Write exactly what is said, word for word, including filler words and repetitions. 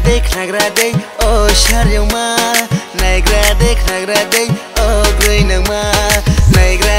De khnagra de, o saryoma. Naigra de khnagra de, o groi nangma. Naigra